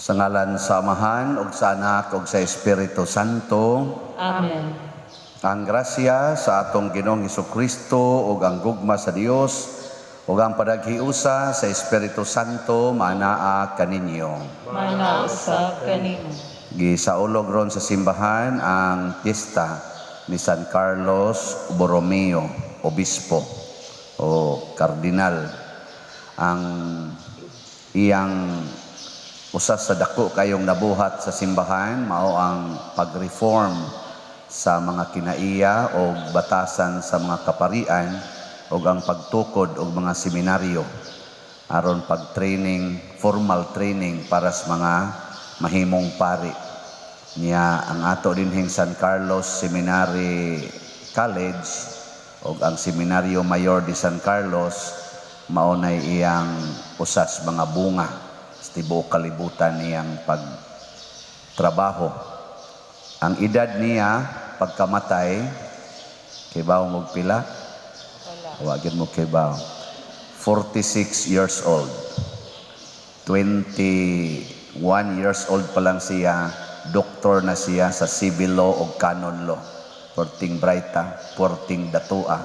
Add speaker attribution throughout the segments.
Speaker 1: Sa ngalan sa Amahan ug sa Anak ug sa Espiritu Santo.
Speaker 2: Amen.
Speaker 1: Ang grasya sa atong Ginoong Kristo ug ang gugma sa Dios ug ang panaghiusa sa Espiritu Santo maanaa kaninyo.
Speaker 2: Maanaa usab kanimo.
Speaker 1: Gisaulog ron sa simbahan ang piyesta ni San Carlos Borromeo, Obispo o Kardinal. Ang iyang usa sa dako kayong nabuhat sa simbahan mao ang pag-reform sa mga kinaiya o batasan sa mga kaparian o ang pagtukod og mga seminaryo aron pag-training, formal training para sa mga mahimong pari. Niya ang ato dinhing San Carlos Seminary College o ang Seminario Mayor de San Carlos mao nay iyang usas mga bunga sa tibuok kalibutan niyang pagtrabaho. Ang edad niya pagkamatay, kibaw mo pila? Wa gyud mo kibaw. 46 years old. 21 years old pa lang siya, doktor na siya sa civil law o canon law. Porting Brighta, porting Datua.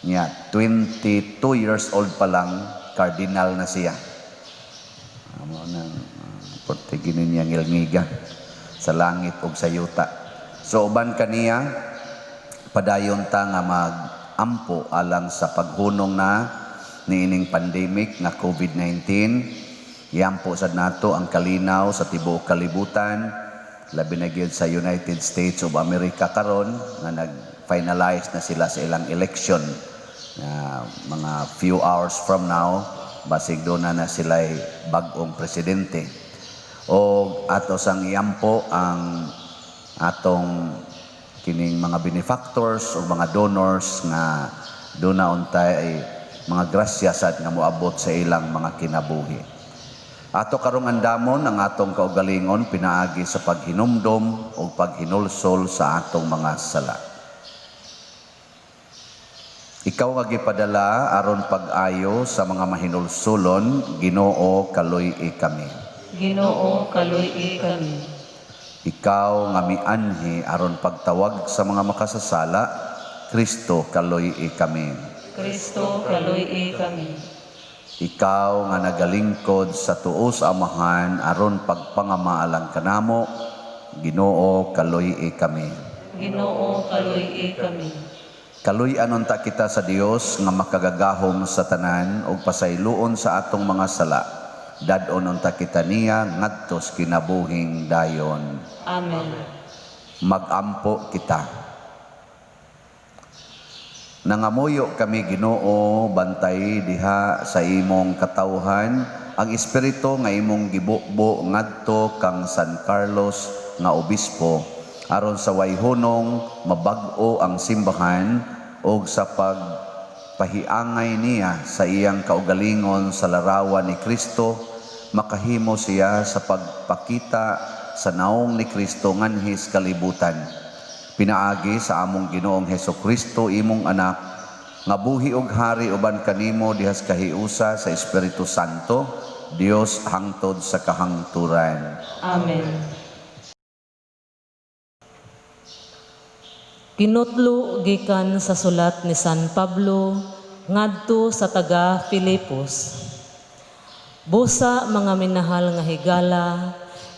Speaker 1: Niya, 22 years old pa lang, cardinal na siya. Amo nang porte gini niya ngilngiga sa langit ug sa yuta. So uban kaniya, padayon ta nga mag-ampo alang sa paghunong na niining pandemic nga COVID-19. Iampo sad nato ang kalinaw sa tibuok kalibutan, labi na gyud sa United States of America karon nga nag-finalize na sila sa ilang election. Na mga few hours from now, basig doon na na sila'y bag-ong presidente. O ato sang iampo ang atong kining mga benefactors o mga donors nga doon na untay ay mga grasya sad nga moabot sa ilang mga kinabuhi. Ato karong andamon ang atong kaugalingon pinaagi sa paghinumdom o paghinulsol sa atong mga sala. Ikaw nga gipadala aron pag-ayo sa mga mahinulsulon, Ginoo, kaluy-i kami.
Speaker 2: Ginoo, kaluy-i kami.
Speaker 1: Ikaw nga mianhi aron pagtawag sa mga makasasala, Kristo, kaluy-i kami.
Speaker 2: Kristo, kaluy-i kami.
Speaker 1: Ikaw nga nagalingkod sa tuo sa Amahan aron pagpangamaalang kanamo, Ginoo, kaluy-i kami.
Speaker 2: Ginoo, kaluy-i kami.
Speaker 1: Kaluy-an unta kita sa Dios nga makagagahom sa tanan ug pasayloon sa atong mga sala. Dad-on unta kita niya ngadto sa kinabuhing dayon.
Speaker 2: Amen.
Speaker 1: Magampo kita. Nangamuyo kami, Ginoo, bantay diha sa imong katawhan ang espiritu nga imong gibubo ngadto kang San Carlos nga obispo aron sa way hunong mabag-o ang simbahan ug sa pagpahiangay niya sa iyang kaugalingon sa larawan ni Kristo, makahimo siya sa pagpakita sa naong ni Kristo nganhi sa kalibutan, pinaagi sa among Ginoong Heso Kristo, imong anak, nga buhi ug hari uban kanimo dihas kahiusa sa Espiritu Santo, Dios, hangtod sa kahangturan.
Speaker 2: Amen. Kinutlo gikan sa sulat ni San Pablo ngadto sa taga Filipos. Busa, mga minahal nga higala,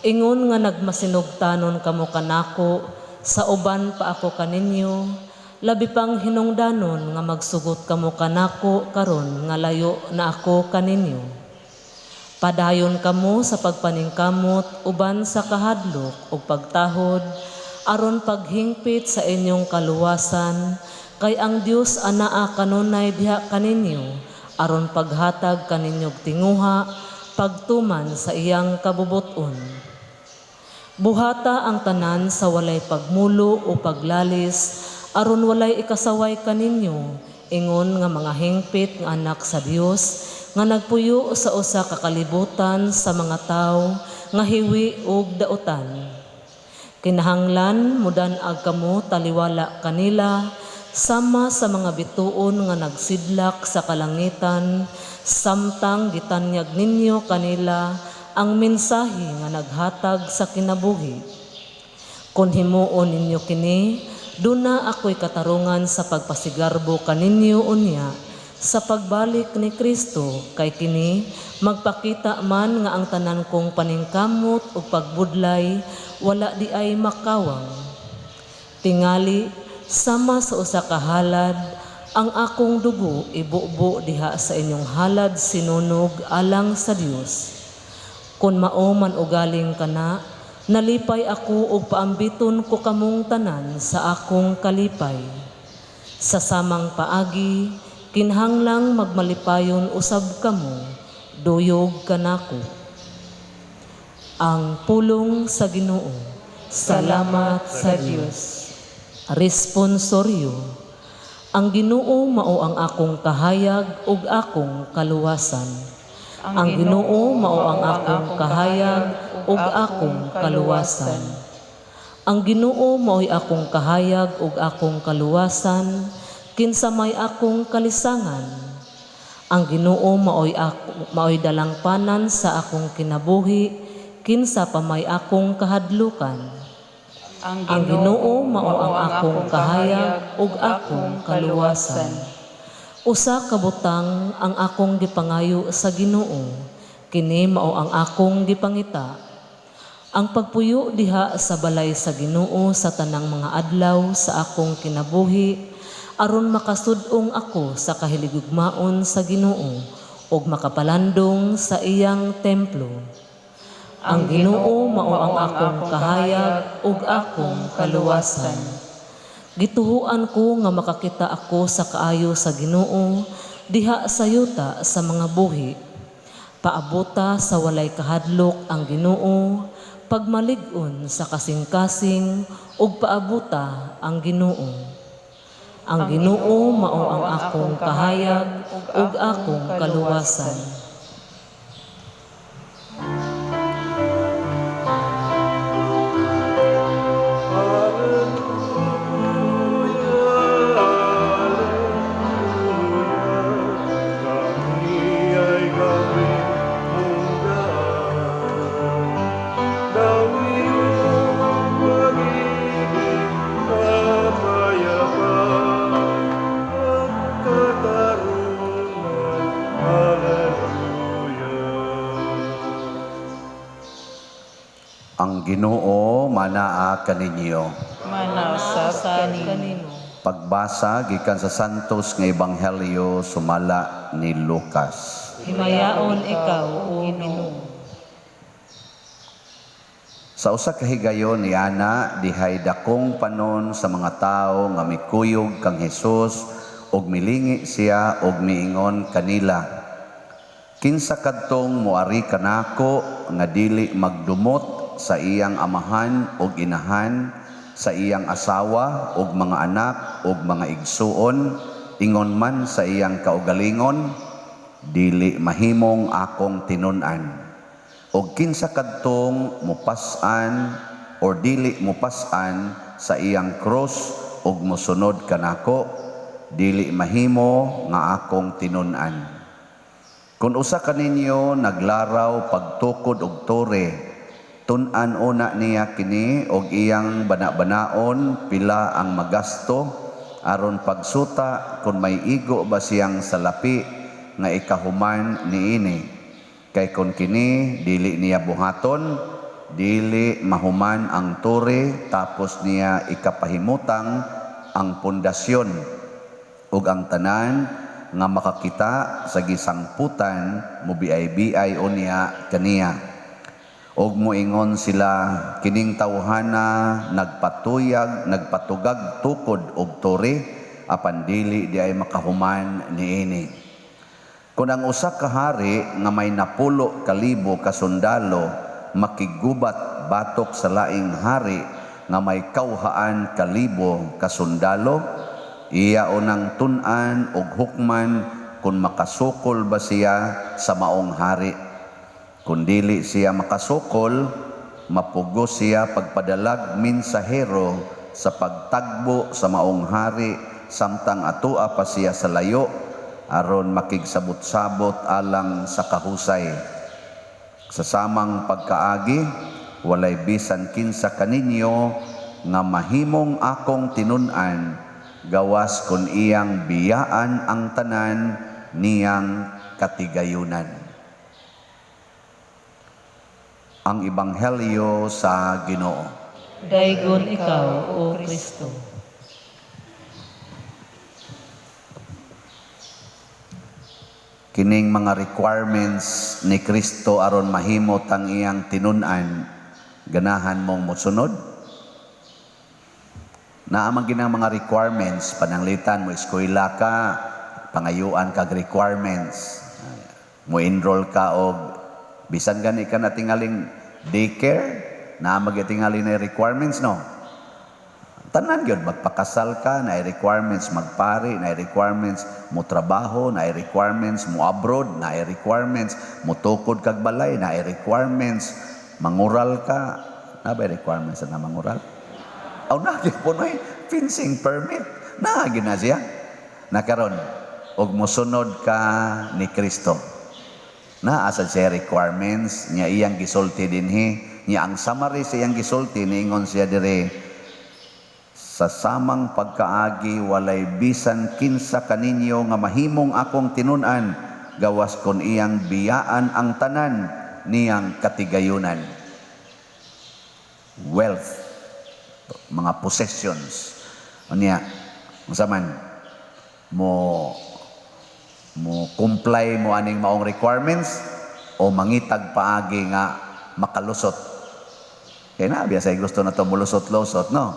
Speaker 2: ingon nga nagmasinugtanon kamo kanako sa uban pa ako kaninyo, labi pang hinungdanon nga magsugot kamo kanako karon nga layo na ako kaninyo. Padayon kamo sa pagpaningkamot uban sa kahadlok ug pagtahod aron paghingpit sa inyong kaluwasan, kay ang Dios anaa kanunay diha kaninyo aron paghatag kaninyog tinguha pagtuman sa iyang kabubuton. Buhata ang tanan sa walay pagmulo o paglalis aron walay ikasaway kaninyo, ingon nga mga hingpit nga anak sa Dios nga nagpuyo sa usa ka kalibutan sa mga tawo nga hiwi ug dautan. Kinahanglan mudan-ag kamo taliwala kanila sama sa mga bituon nga nagsidlak sa kalangitan, samtang gitanyag ninyo kanila ang mensahe nga naghatag sa kinabuhi. Kung himuon ninyo kini, duna ako'y katarungan sa pagpasigarbo kaninyo unya sa pagbalik ni Kristo, kay kini magpakita man nga ang tanan kong paningkamot ug pagbudlay wala di ay makawang. Tingali, sama sa usa ka halad, ang akong dugo ibubo diha sa inyong halad sinunog alang sa Dios. Kun mao man ugaling kana, nalipay ako ug paambiton ko kamong tanan sa akong kalipay. Sa samang paagi, kinahanglang magmalipayon usab kamo, duyog kanako. Ang pulong sa Ginoo. Salamat sa Dios. Responsoryo. Ang Ginoo mao ang akong kahayag ug akong kaluwasan. Ang Ginoo mao ang akong kahayag ug akong kaluwasan. Ang Ginoo mao'y akong kahayag ug akong kaluwasan, kinsa may akong kalisangan. Ang Ginoo mao'y ako, mao'y dalangpanan sa akong kinabuhi, kinsa pa may akong kahadlukan. Ang Ginoo mao ang akong kahayag ug akong kaluwasan. Usa ka butang ang akong gipangayo sa Ginoo, kini mao ang akong gipangita. Ang pagpuyo diha sa balay sa Ginoo sa tanang mga adlaw sa akong kinabuhi, aron makasud-ong ako sa kahiligugmaon sa Ginoo ug makapalandong sa iyang templo. Ang Ginoo mao ang akong kahayag ug akong kaluwasan. Gituhuan ko nga makakita ako sa kaayo sa Ginoo diha sa yuta sa mga buhi. Paabota sa walay kahadlok ang Ginoo, pagmalig-on sa kasing-kasing ug paabuta ang Ginoo. Ang Ginoo mao ang akong kahayag ug akong kaluwasan.
Speaker 1: Ang Ginoo manaa kaninyo.
Speaker 3: Manausab kanimo.
Speaker 1: Pagbasa gikan sa Santos nga Ebanghelyo sumala ni Lucas.
Speaker 2: Himayaon ikaw, o Ginoo.
Speaker 1: Sa usa ka higayon ni ana dihay dakong panon sa mga tawo nga mikuyog kang Hesus ug milingi siya ug miingon kanila. Kinsa kadtong moari kanako nga dili magdumot sa iyang amahan ug inahan, sa iyang asawa ug mga anak ug mga igsuon, ingon man sa iyang kaugalingon, dili mahimong akong tinun-an. Og kinsa kadtong mupas-an or dili mupas-an sa iyang krus ug mosunod kanako, dili mahimo nga akong tinun-an. Kun usa kaninyo naglaraw pagtukod og tore, tun-an una niya kini og iyang bana-banaon pila ang magasto aron pagsuta kun may igo ba siyang salapi nga ikahuman niini. Kay kun kini dili niya buhaton, dili mahuman ang tore, tapos niya ikapahimutang ang pundasyon ug ang tanan nga makakita sa gisangputan mobiay-biay unya kaniya. Og moingon sila, kining tawhana nagpatuyag, nagpatugag tukod og tore, apan dili di ay makahuman niini. Kun ang usa ka hari nga may 10,000 ka sundalo makigubat batok sa laing hari nga may 200,000 ka sundalo, iya unang tun-an og hukman kun makasukol ba siya sa maong hari. Kun dili siya makasukol, mapugos siya pagpadalag mensahero sa pagtagbo sa maong hari samtang atoa pa siya sa layo aron makigsabot-sabot alang sa kahusay. Sa samang pagkaagi, walay bisan kinsa kaninyo nga mahimong akong tinun-an, gawas kun iyang biyaan ang tanan niyang katigayunan. Ang Ebanghelyo sa Ginoo.
Speaker 2: Daygon ikaw, O Kristo.
Speaker 1: Kining mga requirements ni Kristo aron mahimo tang iyang tinun-an, ganahan mong mosunod? Naa man ginang mga requirements, pananglitan mo eskwela ka, pangayuan kag requirements, mo enroll ka og bisan gani ka na tingaling daycare, naa man gyud tingali na requirements, no? Tanan gyud, magpakasal ka, na requirements, magpari, na requirements, mo trabaho, na requirements, mo abroad, na requirements, mo tukod kag balay, na requirements, mangural ka, na ba requirements na mangural? Aw, na gyud po noy fencing permit, na gyud na siya. Nakaron og mosunod ka ni Kristo, naa sa siya requirements niya iyang gisulti dinhi, niya ang summary sa iyang gisulti niingon siya dire, sa samang pagkaagi walay bisan kinsa kaninyo nga mahimong akong tinun-an, gawas kon iyang biyaan ang tanan niyang katigayunan. Wealth, mga possessions. Unya, unsa man mo mo comply mo aning maong requirements o mangitag paagi nga makalusot. Kaya na biya say gusto na to mulusot-lusot, no?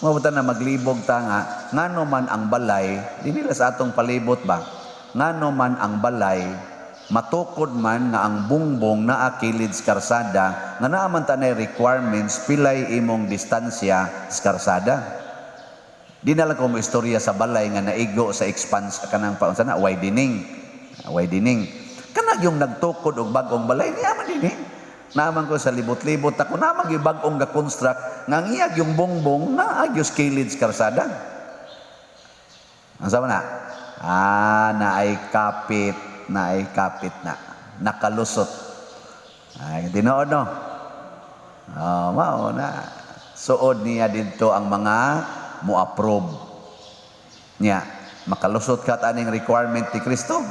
Speaker 1: Mabuta na maglibog ta nga ngano man ang balay, di nila sa atong palibot ba? Ngano man ang balay, matukod man nga ang bungbong naa kilid sa karsada, nga naa man tanay requirements pilay imong distansya sa karsada. Di na lang ko mo istorya sa balay nga naigo sa expanse kanang pa unsa na widening. Widening. Kana yung nagtukod og bag-ong balay niya man dinhi. Naaman ko sa libot-libot ako naman yung bag-ong ga-construct nga ang iyag yung bongbong naa gyud kilid sa karsada. Ang sama na? Ah, naay kapit, naay kapit na. Nakalusot. Ay, tinuod no. Oh, mao na. Suod niya didto ang mga mo-approve niya. Makalusot ka aning requirement ni Kristo.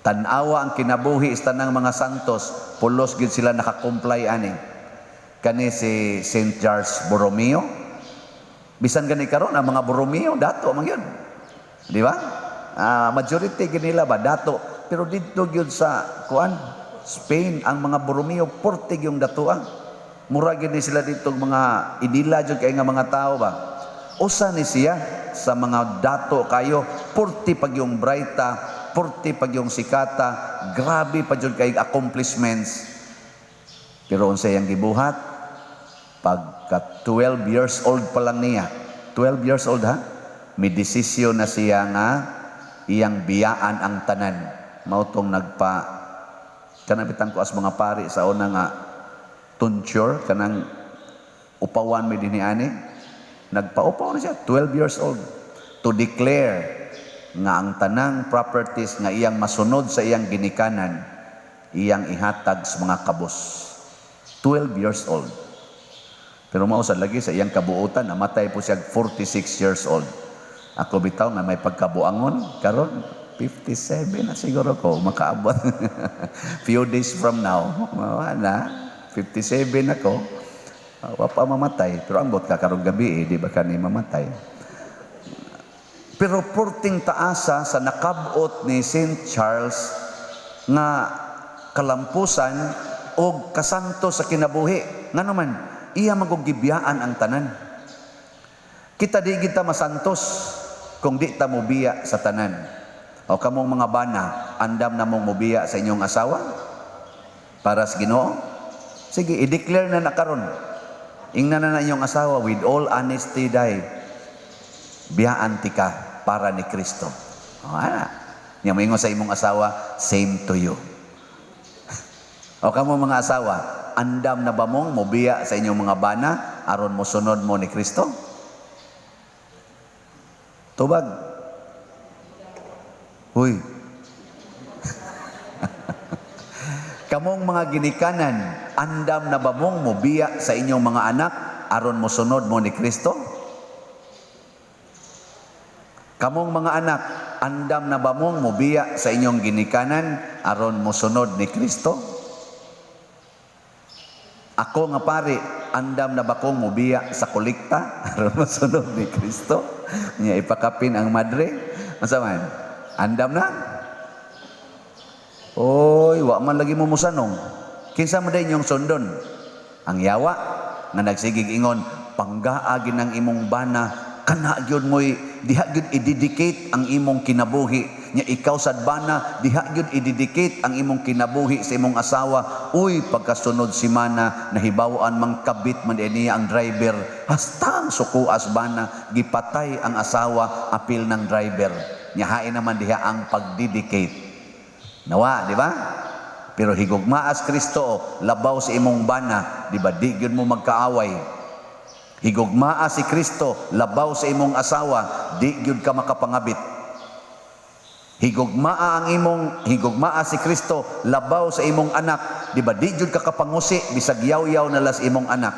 Speaker 1: Tan-awa ang kinabuhi sa tanang mga santos, pulos gid sila nakakomply ani. Kani si Saint Charles Borromeo. Bisan gani karon ang mga Borromeo dato man gyud. Di ba? Majority gid nila ba dato, pero didto gyud sa kuan Spain ang mga Borromeo portig yung datoa. Mura gid ni sila dito mga idila jud kay nga mga tao ba. Usa ni siya sa mga dato kayo, porti pag yung braita, porti pag yung sikata, grabe pa jud kay accomplishments. Pero unsa iyang gibuhat? Pagka 12 years old pa lang niya, 12 years old ha, may desisyon na siya nga iyang biyaan ang tanan. Mao tong nagpa kanabitan ko as mga pari sa una nga tonsure kanang upawan mi dinhi ani, nagpaupaw na siya 12 years old to declare nga ang tanang properties nga iyang masunod sa iyang ginikanan iyang ihatag sa mga kabos. 12 years old. Pero mao sad lagi sa iyang kabuotan, namatay po siya 46 years old. Ako bitaw nga may pagkabuangon karon 57 na siguro ko makaabot. Few days from now, na 57 ako. Wa pa mamatay, pero ambot ka karong gabi eh, di ba kani mamatay. Pero porting taasa sa nakabot ni Saint Charles nga kalampusan og kasanto sa kinabuhi. Ngano man, iya magog gibiyaan ang tanan. Kita di kita masantos kung di ta mobiya sa tanan. O kamong mga bana, andam na mong mobiya sa inyong asawa para sa Ginoo. Sige, i-declare na na karon. Ingna na na inyong asawa with all honesty dai. Biyaan ti ka para ni Kristo. O, ana. Nya moingon sa imong asawa, same to you. O kamo mga asawa, andam na ba mong mobiya sa inyong mga bana aron mosunod mo ni Kristo? Tubag. Huy. Kamong mga ginikanan, andam na ba mong mobiya sa inyong mga anak aron mosunod mo ni Kristo? Kamong mga anak, andam na ba mong mobiya sa inyong ginikanan aron mosunod ni Kristo? Ako nga pari, andam na ba kong mobiya sa kolekta aron mosunod ni Kristo? Nya ipakapin ang madre? Unsa man? Andam na? Oy, wa man lagi mo musanong. Kinsa man day inyong sundon? Ang yawa nga nagsigig ingon, panggaa ang imong bana, kana gyud mo'y diha gyud i-dedicate ang imong kinabuhi. Nya ikaw sad bana, diha gyud i-dedicate ang imong kinabuhi sa imong asawa. Uy, pagkasunod simana, nahibaw-an mang kabit man niya ang driver. Hastang sukuas bana, gipatay ang asawa apil ng driver. Nya hain naman diha ang pagdedicate. Nawa, di ba? Pero higugmaas Kristo, labaw sa imong bana, di ba? Di gyud mo magkaaway. Higugmaa si Kristo, labaw sa imong asawa, di gyud ka makapangabit. Higugmaa si Kristo, labaw sa imong anak, di ba? Di gyud ka kapangusi bisag yaw-yaw na las imong anak.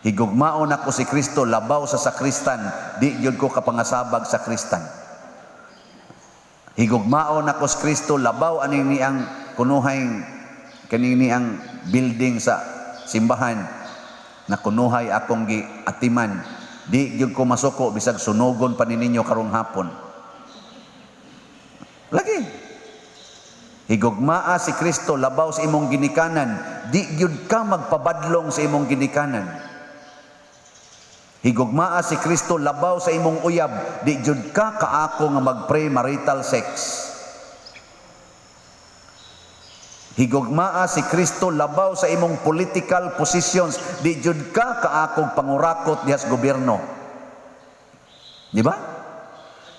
Speaker 1: Higugmaon nako si Kristo, labaw sa sakristan, di gyud ko kapangasabag sa sakristan. Higugmaon nako si Kristo, labaw aning niang kunuhay kaning niang building sa simbahan na kunuhay akong giatiman. Di gyud ko masuko bisag sunugon pa ni ninyo karong hapon. Lagi. Higugmaa si Kristo labaw sa imong ginikanan, di gyud ka magpabadlong sa imong ginikanan. Higugmaa si Kristo labaw sa imong uyab, di jud ka kaako nga mag-premarital sex. Higugmaa si Kristo labaw sa imong political positions, di jud ka kaakong pangurakot diha sa gobyerno. Di ba?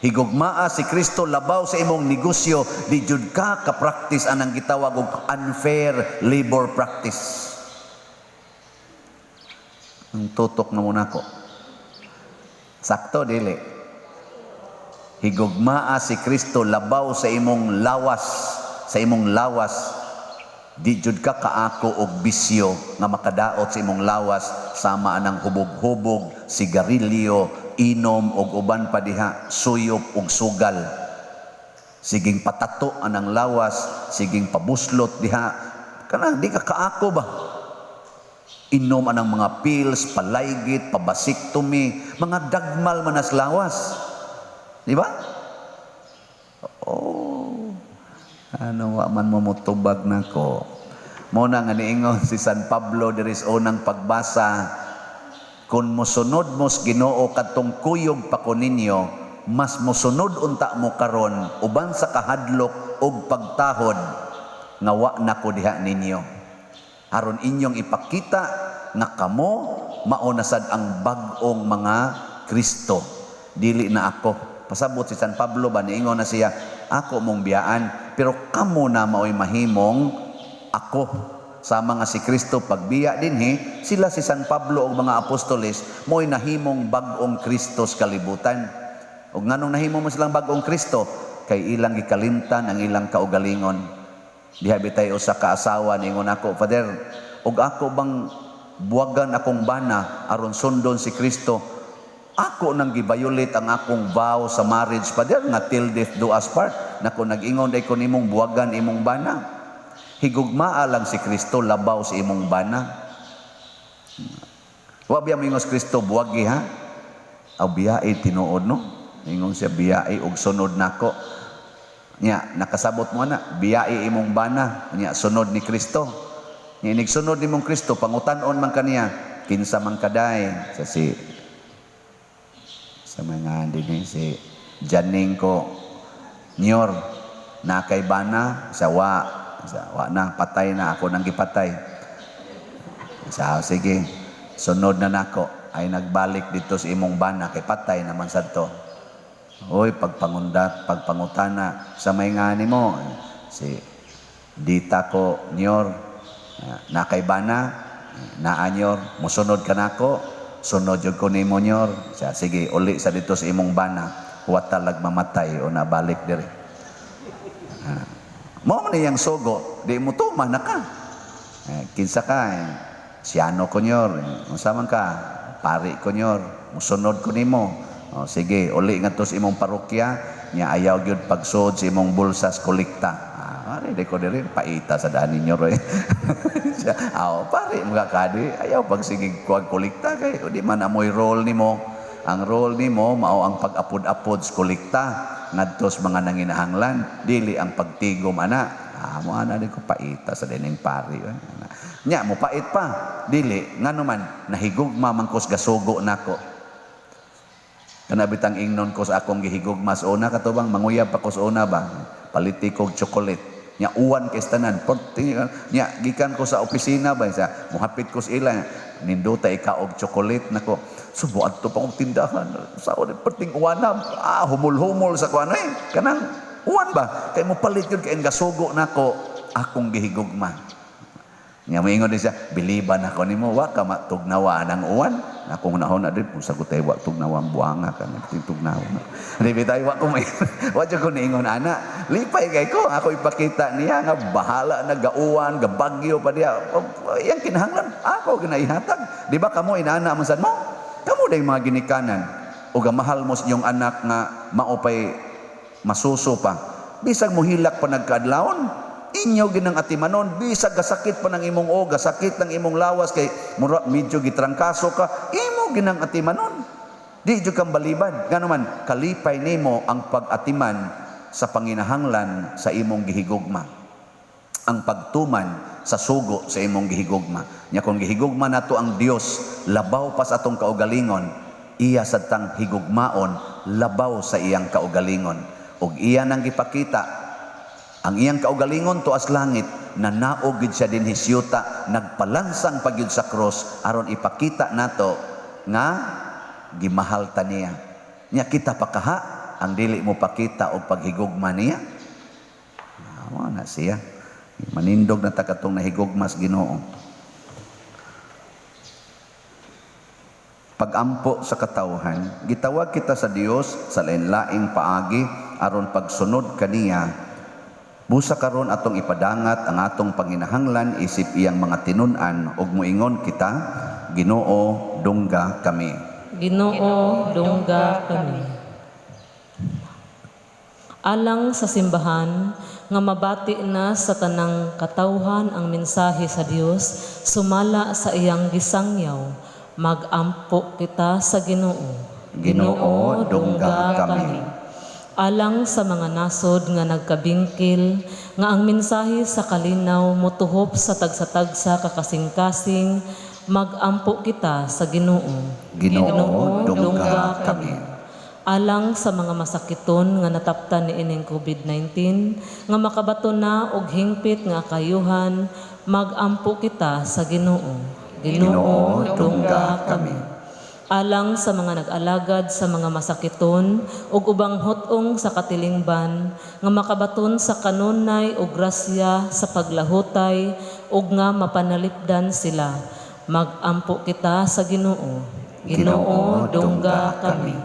Speaker 1: Higugmaa si Kristo labaw sa imong negosyo, di jud ka ka-practice anang gitawag og unfair labor practice. Ang tutok na muna ko. Sakto dili. Higugmaa si Kristo labaw sa imong lawas, sa imong lawas. Di jud ka kaako og bisyo nga makadaot sa imong lawas sama anang hubog-hubog, sigarilyo, inom og uban pa diha, suyop og sugal. Siging patato anang lawas, siging pabuslot diha. Kana di ka kaako ba? Inom anang mga pills, palaygit, pabasiktomy, mga dagmal manas lawas. Di ba? Oh. Ano wa man mo motubag nako. Mo na nga niingon si San Pablo diri sa unang pagbasa, kung mosunod mo sa Ginoo kadtong kuyog pa ko ninyo, mas mosunod unta mo karon uban sa kahadlok ug pagtahod nga wa na ko diha ninyo. Aron inyong ipakita nga kamo mao na sad ang bag-ong mga Kristo, dili na ako. Pasabot si San Pablo ba, niingon na siya, ako mong biyaan, pero kamo na mao'y mahimong ako. Sama nga si Kristo pagbiya dinhi, sila si San Pablo ug mga apostoles mo'y nahimong bag-ong Kristo sa kalibutan. Ug nganong nahimo mo silang bag-ong Kristo? Kay ilang gikalimtan ang ilang kaugalingon. Diha bitay usa ka asawa niingon ako, Father, ug ako bang buwagan akong bana aron sundon si Kristo? Ako nang gibayulit ang akong vow sa marriage, Father, nga till death do us part. Nako, nag-ingon day ko nimong buwagan imong bana. Higugmaa lang si Kristo labaw sa imong bana. Wa biya moingon si Kristo buwagi ha? Aw biyae tinuod no? Ingon siya biyae og sunod nako. Nya nakasabot mo na biyae imong bana, nya sunod ni Kristo. Nya inig sunod nimong Kristo pangutan-on man kaniya, kinsa man kaday sa si sa mga dinhi si Janing ko nyor na kay bana sa wa. Sa wa na, patay na ako nang gipatay. Sa sige, sunod na nako ay nagbalik dito sa imong bana kay patay naman sad to. Oy, pagpangundat, pagpangutana sa may nga nimo si dita ko nyor na kay bana naa nyor, mosunod ka nako, sunod jud ko nimo nyor. Sa sige, uli sa dito sa imong bana, wa talag mamatay o nabalik diri. Mao man iyang sugo, di mo tuman na ka. Eh, kinsa ka eh? Siyano ko nyor, eh. Unsa man ka? Pari ko nyor, musunod ko nimo. O, sige, uli ngadto sa imong parokya, nya ayaw gyud pagsuod sa imong bulsas kolekta. Ah, pare, di ko diri paita sa daan ninyo roy. Aw, pare, mga kadi, ayaw pagsigig kuwag kolekta kay di man amoy role nimo. Ang role nimo mao ang pag-apod-apod sa kolekta ngadto sa mga nanginahanglan, dili ang pagtigom ana. Ah, mo ana di ko paita sa dining pari. Nya mo pait pa, dili ngano man nahigugma man ko sa gasugo nako. Kana bitang ingnon ko sa akong gihigugma sa una kato bang manguyab pa ko sa una ba, paliti kog chocolate. Nya uwan kay tanan. Nya gikan ko sa opisina ba sa muhapit ko sa ila nindota ika og chocolate nako. Subo adto pa kog tindahan. Sa perting uwana, ah, humul-humol sa kuan eh. Kanang uwan ba kay mo palit yun kay gasugo nako akong gihigugma. Nya moingon din siya, biliban ako nimo, wa ka matugnawa ng uwan. Akong unahon na din, kung sagot tayo, wa tugnawa ang buhanga ka, tugnawa. Di bitay, wa ko may, wa ko niingon ana. Lipay kay ko, ako ipakita niya nga bahala na gauwan, gabagyo pa diya. Iyang kinahanglan, ako ginaihatag. Di ba kamo inaana man sad mo? Kamo day mga ginikanan. O gamahal mo sa inyong anak nga maupay masuso pa. Bisag mohilak pa nagkaadlawon, inyo ginang atimanon, bisag gasakit pa ng imong o, gasakit ng imong lawas kay mura medyo gitrangkaso ka, imo ginang atimanon. Di jud kang balibad. Ngano man kalipay nimo ang pag-atiman sa panginahanglan sa imong gihigugma. Ang pagtuman sa sugo sa imong gihigugma. Nya kung gihigugma nato ang Dios labaw pa sa atong kaugalingon, iya sad tang higugmaon labaw sa iyang kaugalingon. Ug iya nang gipakita ang iyang kaugalingon tuas langit, nanaog gid siya dinhi siyuta, nagpalansang pagyud sa cross aron ipakita nato nga gimahal ta niya. Nya kita pakaha ang dili mo pakita og paghigugma niya. Mao na siya. Manindog na ta katong nahigugma sa Ginoo. Pagampo sa katawhan, gitawag kita sa Dios sa lain-laing paagi aron pagsunod kaniya. Busa karon atong ipadangat ang atong panginahanglan isip iyang mga tinun-an ug moingon kita, Ginoo, dungga kami.
Speaker 2: Ginoo, dungga kami. Alang sa simbahan nga mabati na sa tanang katawhan ang mensahe sa Dios sumala sa iyang gisangyaw, magampo kita sa Ginoo.
Speaker 1: Ginoo, dungga kami.
Speaker 2: Alang sa mga nasod nga nagkabingkil, nga ang mensahe sa kalinaw motuhop sa tagsa-tagsa kakasing-kasing, magampo kita sa Ginoo.
Speaker 1: Ginoo, dungga kami.
Speaker 2: Alang sa mga masakiton nga nataptan niining COVID-19, nga makabato na og hingpit nga kayuhan, magampo kita sa Ginoo.
Speaker 1: Ginoo, dungga kami.
Speaker 2: Alang sa mga nag-alagad sa mga masakiton ug ubang hot-ong sa katilingban nga makabaton sa kanunay ug grasya sa paglahutay ug nga mapanalipdan sila, magampo kita sa Ginoo.
Speaker 1: Ginoo, dungga kami.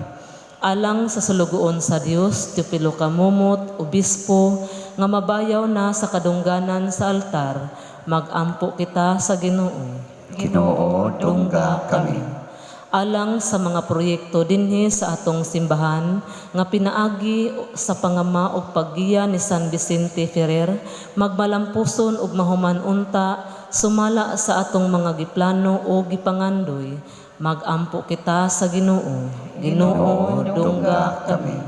Speaker 2: Alang sa sulugoon sa Dios, Teofilo Camomot, obispo, nga mabayaw na sa kadungganan sa altar, magampo kita sa Ginoo.
Speaker 1: Ginoo, dungga kami.
Speaker 2: Alang sa mga proyekto dinhi sa atong simbahan nga pinaagi sa pangama ug paggiya ni San Vicente Ferrer, magmalampuson ug mahuman unta sumala sa atong mga giplano o gipangandoy, magampo kita sa Ginoo. Ginoo, dungga kami.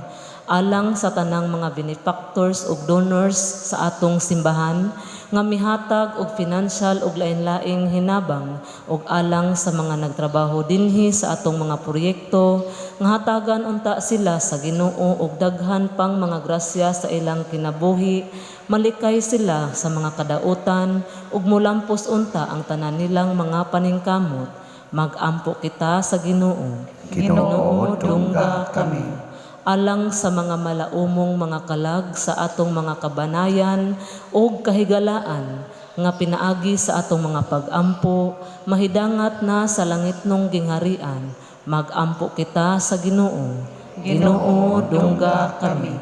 Speaker 2: Alang sa tanang mga benefactors ug donors sa atong simbahan nga mihatag og financial ug lain-laing hinabang ug alang sa mga nagtrabaho dinhi sa atong mga proyekto nga hatagan unta sila sa Ginoo og daghan pang mga grasya sa ilang kinabuhi, malikay sila sa mga kadautan ug mulampos unta ang tanan nilang mga paningkamot, magampo kita sa Ginoo.
Speaker 1: Ginoo, dungga kami.
Speaker 2: Alang sa mga malaumong mga kalag sa atong mga kabanayan ug kahigalaan nga pinaagi sa atong mga pag-ampo, mahidangat na sa langitnong gingharian, magampo kita sa Ginoo. Ginoo, dungga kami.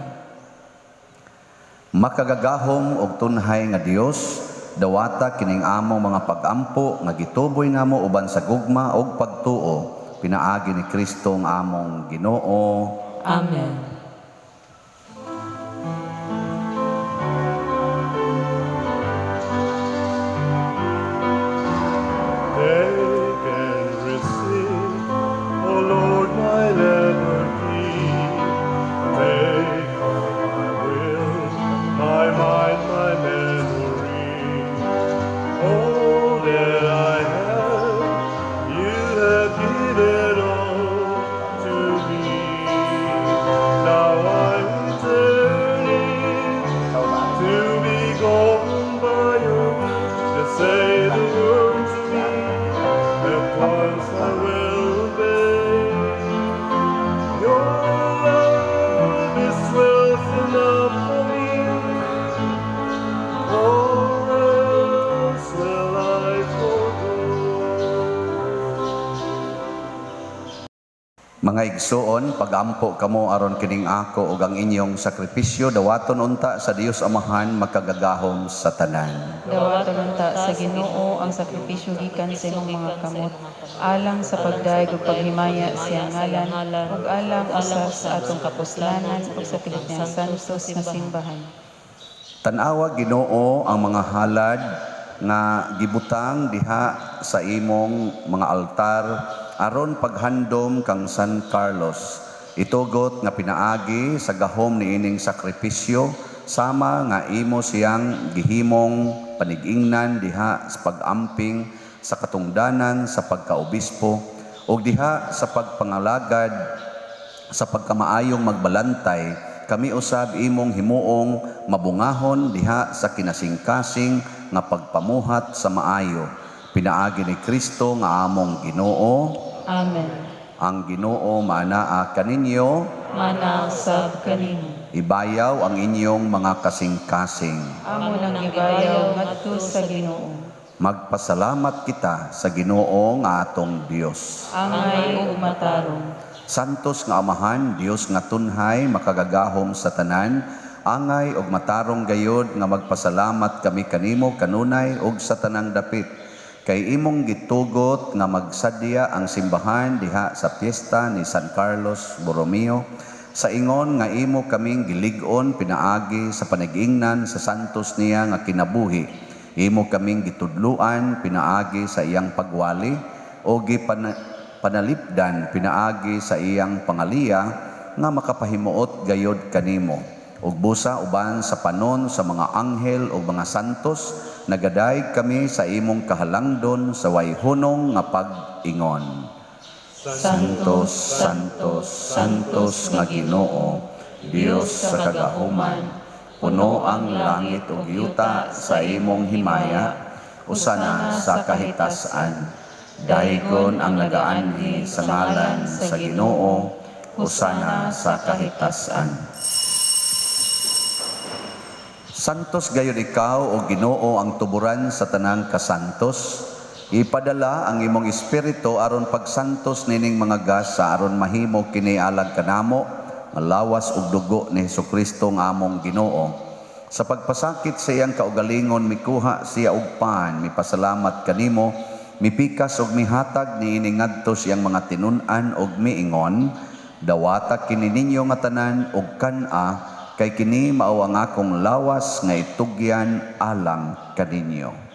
Speaker 1: Makagagahom og tunhay nga Dios, dawata kining among mga pagampo nga gituboy namo uban sa gugma og pagtuo pinaagi ni Kristo ang among Ginoo.
Speaker 2: Amen.
Speaker 4: Take and receive, O Lord, my liberty. Take all my will, my mind, my memory. All that I have, you have given all to me. Now I'm returning to be governed by your will. Just say the word to me, at once I will obey. Your love is wealth enough for me. All else will I forego.
Speaker 1: Mga igsuon, pagampo kamo aron kining ako ug ang inyong sakripisyo dawaton unta sa Dios Amahan makagagahom sa tanan.
Speaker 3: Dawaton unta sa Ginoo ang sakripisyo gikan sa imong mga kamot, alang sa pagdayeg ug paghimaya sa iyang ngalan, ug alang usab sa atong kapuslanan ug sa tibuok niyang santos nga simbahan.
Speaker 1: Tan-awa, Ginoo, ang mga halad nga gibutang diha sa imong mga altar aron paghandom kang San Carlos. Itugot nga pinaagi sa gahom niining sakripisyo, sama nga imo siyang gihimong panig-ingnan diha sa pag-amping sa katungdanan sa pagkaobispo ug diha sa pagpangalagad sa pagkamaayong magbalantay, kami usab imong himuong mabungahon diha sa kinasingkasing nga pagpamuhat sa maayo, pinaagi ni Kristo nga among Ginoo.
Speaker 3: Amen.
Speaker 1: Ang Ginoo maanaa kaninyo.
Speaker 3: Maanaa usab kanimo.
Speaker 1: Ibayaw ang inyong mga kasingkasing.
Speaker 3: Amo nang gibayaw ngadto sa Ginoo.
Speaker 1: Magpasalamat kita sa Ginoo nga atong Dios.
Speaker 3: Angay ug matarong.
Speaker 1: Santos nga Amahan, Dios nga tunhay, makagagahom sa tanan, angay ug matarong gayod nga magpasalamat kami kanimo kanunay ug sa tanang dapit. Kay imong gitugot nga magsadya ang simbahan diha sa piyesta ni San Carlos Borromeo, sa ingon nga imo kaming gilig-on pinaagi sa panag-ingnan sa santos niya nga kinabuhi. Imo kaming gitudluan pinaagi sa iyang pagwali o panalipdan pinaagi sa iyang pangaliya nga makapahimuot gayod kanimo. Ug busa uban sa panon sa mga anghel ug mga santos, nagadayeg kami sa imong kahalangdon sa way hunong nga pag-ingon. Santos, Santos, Santos nga Ginoo, Dios sa kagahuman, puno ang langit ug yuta sa imong himaya, usana sa kahitasan. Daygon ang nagaanhi sa ngalan sa Ginoo, usana sa kahitasan. Santos gayud ikaw, o Ginoo, ang tuburan sa tanang kasantos. Ipadala ang imong espiritu aron pagsantos nining mga gasa aron mahimo kini alang kanamo nga lawas ug dugo ni Hesukristo nga among Ginoo. Sa pagpasakit sa iyang kaugalingon, mikuha siya og pan, mipasalamat kanimo, mipikas ug mihatag niini ngadto sa iyang mga tinun-an ug miingon, "Dawata kini ninyo nga tanan ug kan-a, kay kini mao ang akong lawas nga itugyan alang kaninyo."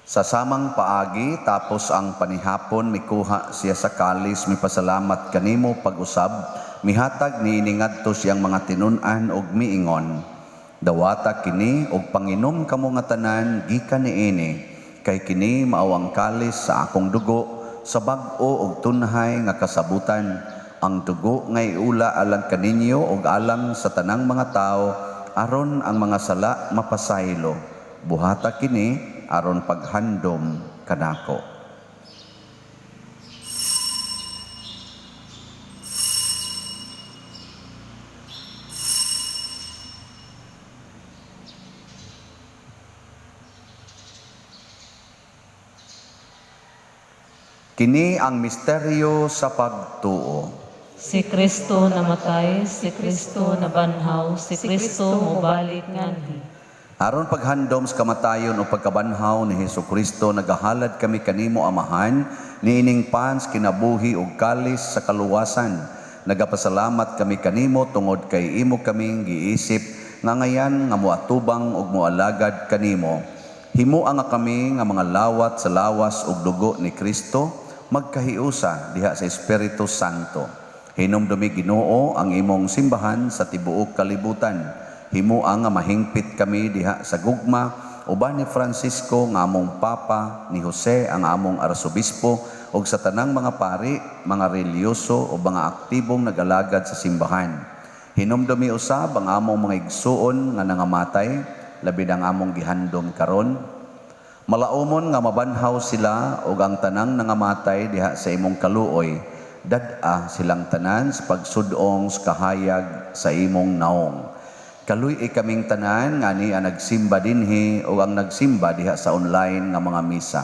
Speaker 1: Sa samang paagi, tapos ang panihapon, mikuha siya sa kalis, mipasalamat kanimo pag-usab, mihatag niini ngadto siyang mga tinun-an ug miingon, "Dawata kini ug panginom kamo nga tanan gikan niini, kay kini mao ang kalis sa akong dugo sa bag-o ug tunhay nga kasabutan, ang dugo nga iula alang kaninyo ug alang sa tanang mga tawo aron ang mga sala mapasaylo. Buhata kini aron paghandom kanako." Kini ang misteryo sa pagtuo.
Speaker 2: Si Kristo namatay, si Kristo nabanhaw, si Kristo mobalik nganhi.
Speaker 1: Aron paghandom sa kamatayon o pagkabanhaw ni Hesus Kristo, nagahalad kami kanimo, Amahan, niining pan sa kinabuhi ug kalis sa kaluwasan. Nagapasalamat kami kanimo tungod kay imo kaming giisip nga ngayan nga moatubang ug moalagad kanimo. Himoa nga kami nga mga lawat sa lawas ug dugo ni Kristo magkahiusa diha sa Espiritu Santo. Hinumdumi, Ginoo, ang imong simbahan sa tibuok kalibutan. Himoa nga mahingpit kami diha sa gugma uban ni Francisco nga among Papa, ni Jose ang among Arsobispo ug sa tanang mga pari, mga relihiyoso o mga aktibong nagalagad sa simbahan. Hinumdumi usab ang among mga igsuon nga nangamatay, labi ang among gihandom karon. Malaumon nga mabanhaw sila ug ang tanang nangamatay diha sa imong kaluoy, dad-a silang tanan sa pagsudong sa kahayag sa imong naong. Kaluy-i kaming tanan nga ni ang nagsimba dinhi o ang nagsimba diha sa online nga mga misa.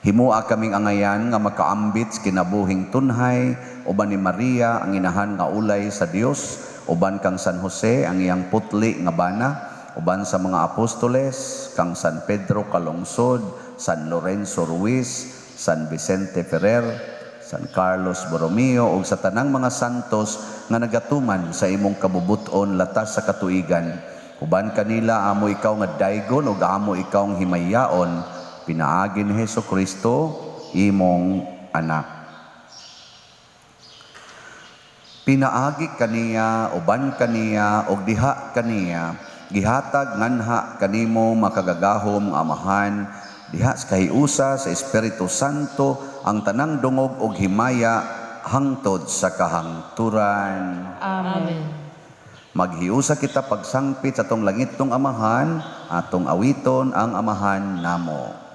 Speaker 1: Himoa kaming angayan nga makaambit sa kinabuhing tunhay uban ni Maria ang inahan nga ulay sa Dios, uban kang San Jose ang iyang putli nga bana, uban sa mga apostoles, kang San Pedro Calungsod, San Lorenzo Ruiz, San Vicente Ferrer, San Carlos Borromeo ug sa tanang mga santos nga nagatuman sa imong kabubuton latas sa katuigan. Uban kanila amo ikaw nga daygon ug amo ikaw nga himayaon pinaagi ni Hesus Kristo imong anak. Pinaagi kaniya, uban kaniya ug diha kaniya, gihatag nganha kanimo makagagahom nga Amahan diha sa kahiusa sa Espiritu Santo ang tanang dungog ug himaya hangtod sa kahangturan.
Speaker 3: Amen.
Speaker 1: Maghiusa kita pagsangpit sa atong langitnong Amahan, atong awiton ang Amahan namo.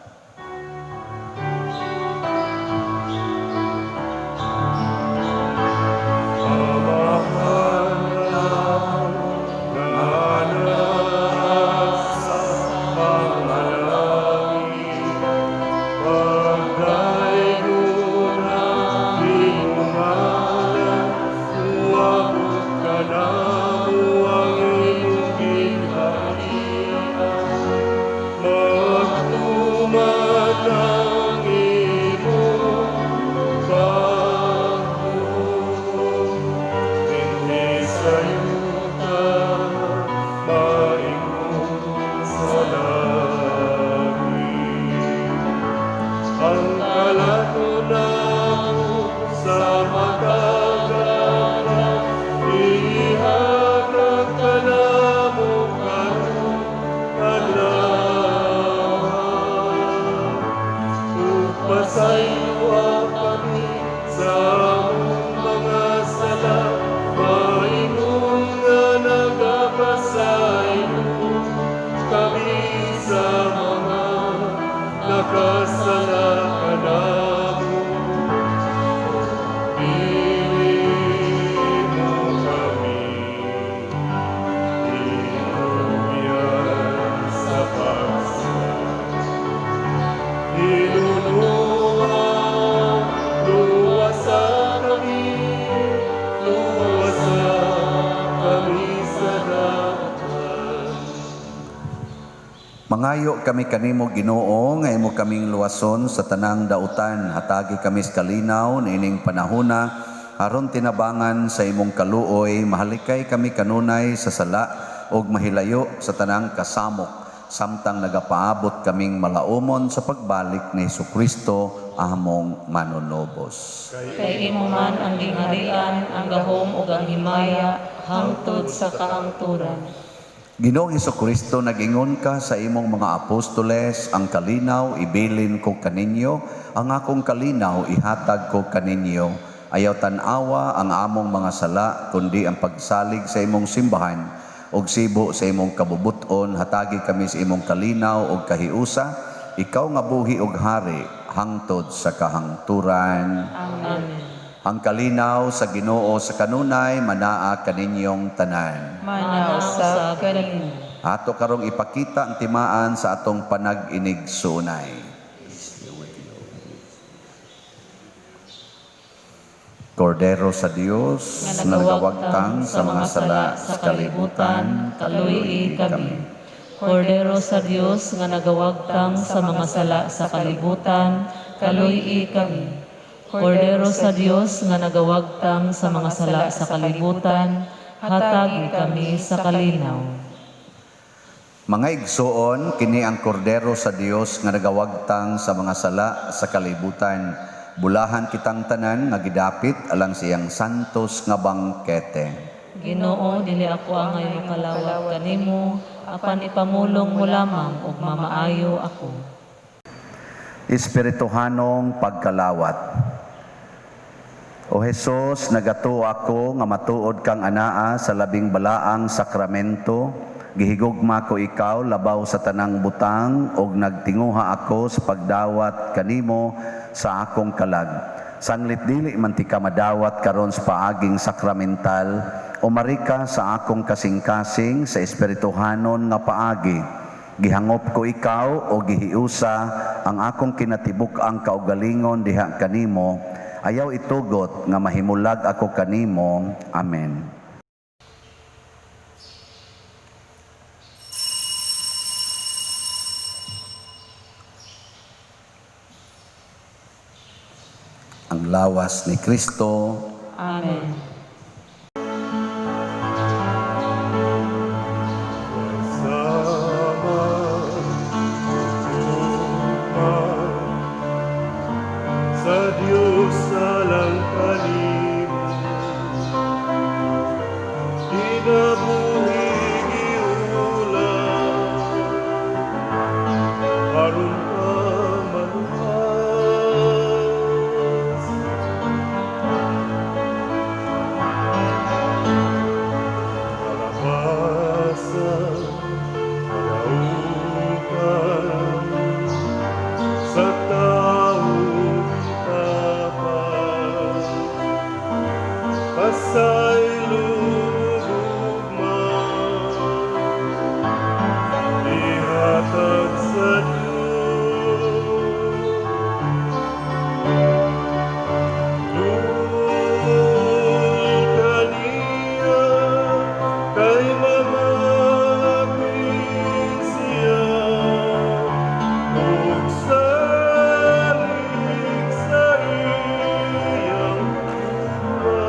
Speaker 1: Mangayo kami kanimo, Ginoo, nga imo kaming luwason sa tanang dautan. Hatagi kami sa kalinaw niining panahona aron tinabangan sa imong kaluoy, mahalikay kami kanunay sa sala ug mahilayo sa tanang kasamok samtang nagapaabot kaming malaumon sa pagbalik ni Hesukristo among manunubos.
Speaker 2: Kay imo man ang gingharian, ang gahom ug ang himaya hangtod sa kahangturan.
Speaker 1: Ginoong Hesukristo, nag-ingon ka sa imong mga apostoles, ang kalinaw ibilin ko kaninyo, ang akong kalinaw ihatag ko kaninyo. Ayaw tan-awa ang among mga sala, kundi ang pagsalig sa imong simbahan ug sibo sa imong kabubuton. Hatagi kami sa imong kalinaw ug kahiusa, ikaw nga buhi ug hari hangtod sa kahangturan.
Speaker 2: Amen.
Speaker 1: Ang kalinaw sa Ginoo sa kanunay manaa kaninyong tanan.
Speaker 3: Mana usab kanimo.
Speaker 1: Ato karong ipakita ang timaan sa atong panag-inig-sunay. Kordero sa Dios
Speaker 2: nga
Speaker 1: nga
Speaker 2: nagawagtang sa mga sala sa kalibutan, kaluy-i kami. Kordero sa Dios nga nagawagtang sa mga sala sa kalibutan, kaluy-i kami. Kordero sa Dios nga nagawagtang sa mga sala sa kalibutan, hatagi kami sa kalinaw.
Speaker 1: Mga igsoon, kini ang Kordero sa Dios nga nagawagtang sa mga sala sa kalibutan. Bulahan kitang tanan nga gidapit alang siyang santos nga bangkete.
Speaker 2: Ginoo, dili ako angay makalawat kanimo, apan ipamulong mo lamang ug mamaayo ako.
Speaker 1: Espirituhanong pagkalawat. O Hesus, nagatuo ako nga matuod kang anaa sa labing balaang sakramento. Gihigugma ko ikaw labaw sa tanang butang ug nagtinguha ako sa pagdawat kanimo sa akong kalag. Sanglit dili man ti ka madawat karon sa paaging sakramental, umari ka sa akong kasing-kasing sa espirituhanon nga paagi. Gihangop ko ikaw o gihiusa ang akong kinatibuk-ang kaugalingon diha kanimo. Ayaw itugot nga mahimulag ako kanimo. Amen. Ang lawas ni Kristo.
Speaker 3: Amen.
Speaker 4: Sama ugma sa Dios alang kanimo, kinabuhi giulam aron ka maluwas. Kalabasan, kalaukan, sa taong tapat, pasaylo gugma, ihatag sa Diyos. Dul kaniya, kay mamapit siya, ug salig sa iyang gugma.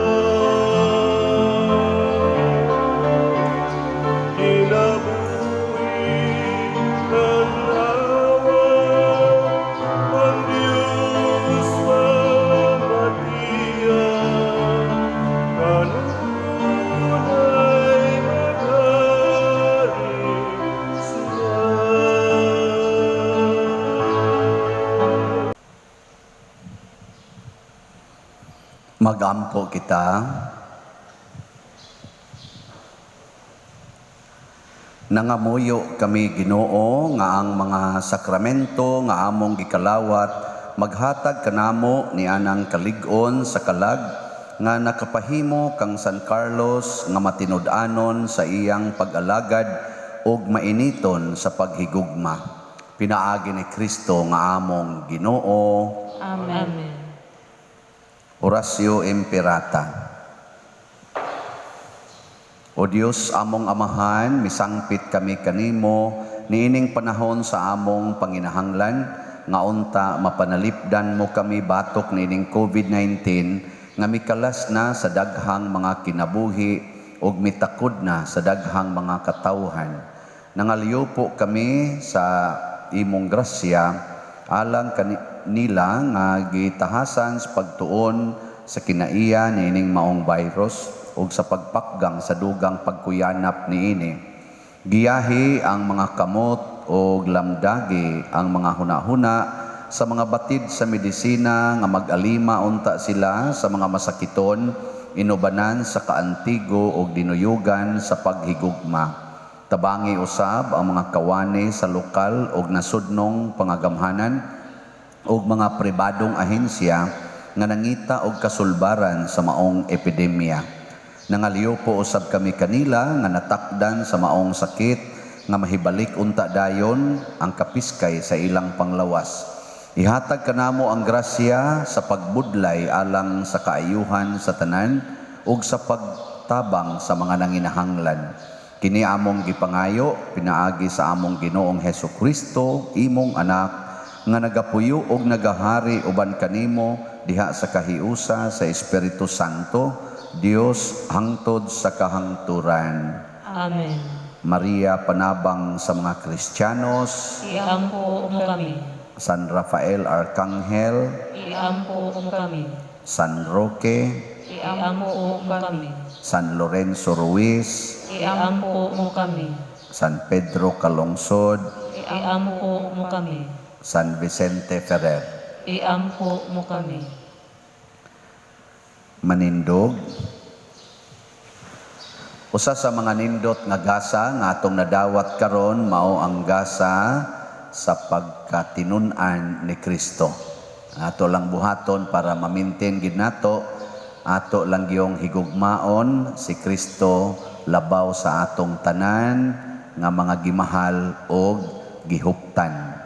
Speaker 4: Kinabuhi tan-awa, ang Diyos pamatian, kanunay maghari siya.
Speaker 1: Magampo kita. Nangamuyo kami Ginoo nga ang mga sakramento nga among gikalawat maghatag kanamo ni anang kalig-on sa kalag nga nakapahimo kang San Carlos nga matinud-anon sa iyang pag-alagad ug mainiton sa paghigugma. Pinaagi ni Kristo nga among Ginoo.
Speaker 3: Amen.
Speaker 2: Amen.
Speaker 1: Oratio Imperata. O Dios, among Amahan, misangpit kami kanimo niining panahon sa among panginahanglan nga unta mapanalipdan mo kami batok niining COVID-19 nga mikalas na sa daghang mga kinabuhi ug mitakod na sa daghang mga katawhan. Nangaliyo po kami sa imong grasya alang kanila nga gitahasan sa pagtuon sa kinaiya niining maong virus ug sa pagpakgang sa dugang pagkuyanap niini. Giyahi ang mga kamot ug lamdagi ang mga hunahuna sa mga batid sa medisina nga mag-alima unta sila sa mga masakiton, inubanan sa kaantigo ug dinuyugan sa paghigugma. Tabangi usab ang mga kawani sa lokal ug nasudnong pangagamhanan ug mga pribadong ahensya nga nangita og kasulbaran sa maong epidemya. Nangaliyo po usab kami kanila nga natakdan sa maong sakit nga mahibalik unta dayon ang kapiskay sa ilang panglawas. Ihatag kanamo ang grasya sa pagbudlay alang sa kaayuhan sa tanan ug sa pagtabang sa mga nanginahanglan. Kini among gipangayo pinaagi sa among Ginoong Hesukristo, imong anak, nga nagapuyo ug nagahari uban kanimo diha sa kahiusa sa Espiritu Santo, Dios hangtod sa kahangturan.
Speaker 2: Amen.
Speaker 1: Maria, panabang sa mga Kristiyanos.
Speaker 2: Iampo mo kami.
Speaker 1: San Rafael Arcangel,
Speaker 2: Iampo mo kami.
Speaker 1: San Roque,
Speaker 2: Iampo mo kami.
Speaker 1: San Lorenzo Ruiz,
Speaker 2: Iampo mo kami.
Speaker 1: San Pedro Calungsod,
Speaker 2: Iampo mo kami.
Speaker 1: San Vicente Ferrer.
Speaker 2: Iampo mo kami.
Speaker 1: Manindog. Usa sa mga nindot nga gasa nga atong nadawat karon mao ang gasa sa pagkatinun-an ni Kristo. Ato lang buhaton para ma-maintain gid nato, ato lang giyong higugmaon si Kristo labaw sa atong tanan nga mga gimahal og gihuptan.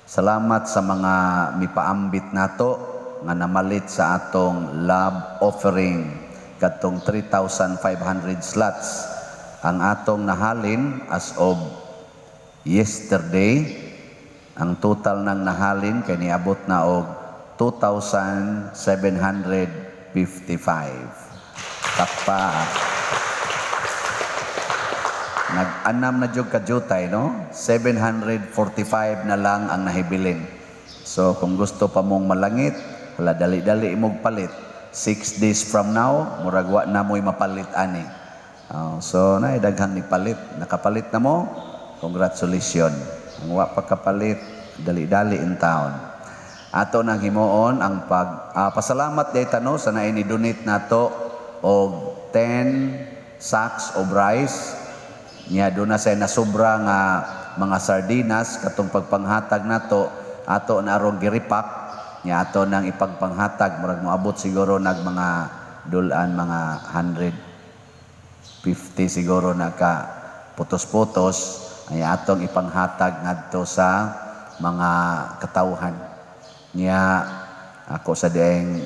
Speaker 1: Salamat sa mga mipaambit nato nga namalit sa atong love offering kadtong 3,500 slots. Ang atong nahalin as of yesterday, ang total ng nahalin kay niabot na og 2,755. Takpa. Nag-anam na jud ka jutay, no? 745 na lang ang nahibilin. So kung gusto pa mong malangit, hala dali-dali imong palit. 6 days from now, murag wa na mo'y mapalit ani. So na daghang ni palit. Nakapalit na mo? Congratulations. Ang wa pa kapalit, dali-dali in town. Ato nang himuon ang pag pasalamat day tano sa naay ni donate nato og 10 sacks of rice. Nya do na say nasobra nga mga sardinas katong pagpanghatag nato, ato na arong giripak. Nya ato nang ipagpanghatag, murag moabot siguro nag mga dulan mga 150 siguro naka putos-putos, ay atong ipanghatag ngadto sa mga katawhan. Nya ako sa dieng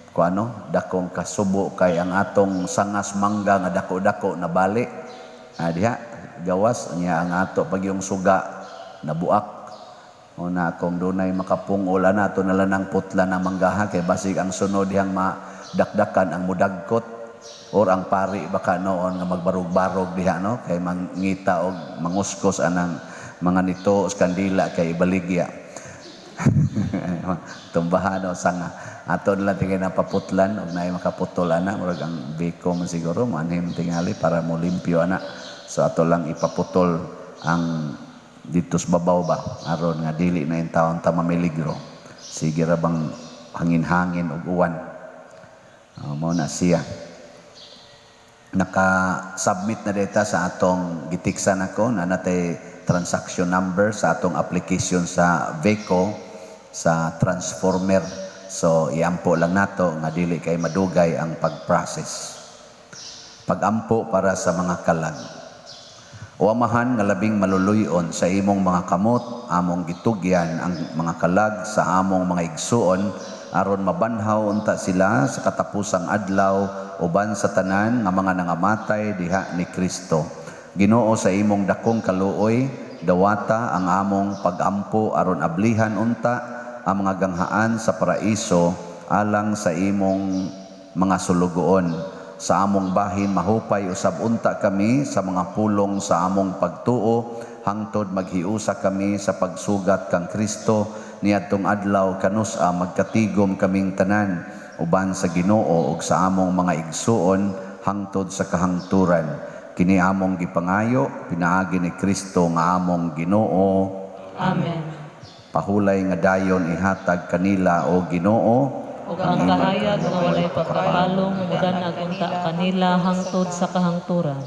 Speaker 1: kuano dakong kasubo kay ang atong sangas mangga nga dako-dako nabali. Diha gawas nya ang ato pag yung suga nabuak. Una kung dunay makapungol ana ato na lang ang putla ng manggaha kay basig ang sunod dihang madakdakan ang mudagkot or ang pari baka noon nga magbarog-barog diha, no, kay mangita og manguskos anang mga nito os kandila kay ibaligya. Tumbahan o sanga ato na lang tingin na paputlan og naay makaputol ana, murag ang biko man siguro manhim tingali para mo limpyo ana. So ato lang ipaputol ang dito sa babaw ba aron nga dili na in taon ta mamiligro. Sige ra bang hangin-hangin og uwan. Mao na siya. Naka-submit na data sa atong gitiksan ako na natay transaction number sa atong application sa VECO sa transformer. So iampo lang nato nga dili kay madugay ang pag-process. Pag-ampo para sa mga kalag. O Amahan nga labing maluluyon sa imong mga kamot, among gitugyan ang mga kalag sa among mga igsuon aron mabanhaw unta sila sa katapusang adlaw uban sa tanan nga mga nangamatay diha ni Kristo. Ginoo, sa imong dakong kaluoy, dawata ang among pag-ampo aron ablihan unta ang mga ganghaan sa paraiso alang sa imong mga sulugoon. Sa among bahin mahupay usab unta kami sa mga pulong sa among pagtuo hangtod maghiusa kami sa pagsugat kang Kristo niadtong adlaw kanus-a magkatigom kaming tanan uban sa Ginoo ug sa among mga igsuon hangtod sa kahangturan. Kini among gipangayo pinaagi ni Kristo nga among Ginoo.
Speaker 2: Amen.
Speaker 1: Pahulay nga dayon ihatag kanila o Ginoo
Speaker 2: ug ang kahayag nga walay pagkapalong mudanag unta kanila hangtod sa kahangturan.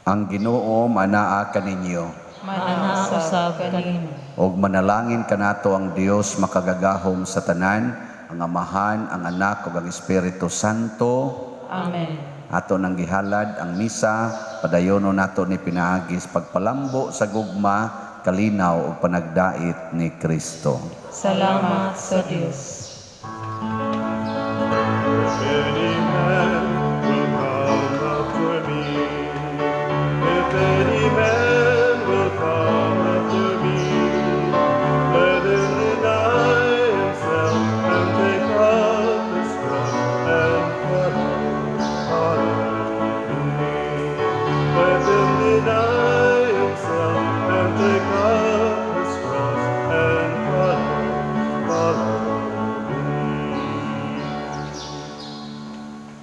Speaker 1: Ang Ginoo manaa kaninyo.
Speaker 2: Manaa usab kanimo.
Speaker 1: Og manalangin kanato ang Dios makagagahom sa tanan, Ang Amahan, ang Anak ug ang Espiritu Santo.
Speaker 3: Amen.
Speaker 1: Ato nang gihalad ang misa, padayono nato ni pinaagi sa pagpalambo sa gugma, kalinaw ug panagdait ni Kristo.
Speaker 3: Salamat sa Dios.
Speaker 4: Benigno.